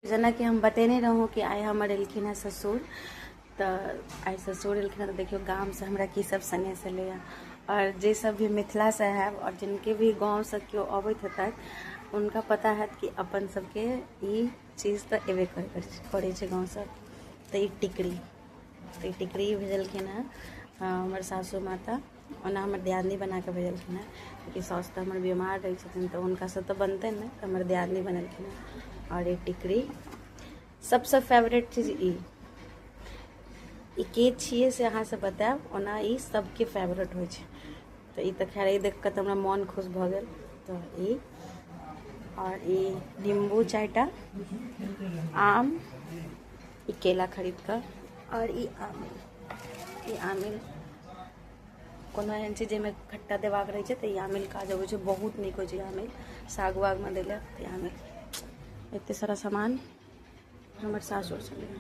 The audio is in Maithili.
जेनाकि हम बतेने रहौं कि आइ हमर एलखिन हेँ ससुर, तऽ आइ ससुर एलखिन हेँ तऽ देखियौ गामसँ हमरा की सब सनेस एलैए। आओर जे सब भी मिथिलासँ हैब आओर जिनके भी गाँवसँ केओ अबैत हेतथि, हुनका पता हैत कि अपन सबके ई चीज तऽ एबे करै छै गाँवसँ। तऽ ई टिकरी, तऽ ई टिकरी भेजलखिन हेँ हमर सासू माता। ओना हमर दियादनी बना कऽ भेजलखिन हेँ, कियाकि साउस तऽ हमर बीमार रहै छथिन, तऽ हुनकासँ तऽ बनतनि नहि, तऽ हमर दियादनी बनेलखिन हेँ। आओर ई टिकरी सबसँ फेवरेट चीज ई ई के छियै से अहाँसँ बतायब। ओना ई सबके फेवरेट होइ छै। तऽ ई तऽ खैर ई देख कऽ तऽ हमरा मोन खुश भऽ गेल। तऽ ई आओर ई नीम्बू 4टा, आम, ई केला खरीद कऽ, आओर ई आमिल। ई आमिल कोनो एहन चीज जाहिमे खट्टा देबाक रहै छै तऽ ई आमिल काज अबै छै, बहुत नीक होइ छै ई आमिल साग वागमे दै लए। तऽ ई आमिल, एते सारा सामान हमर सासुर छलै।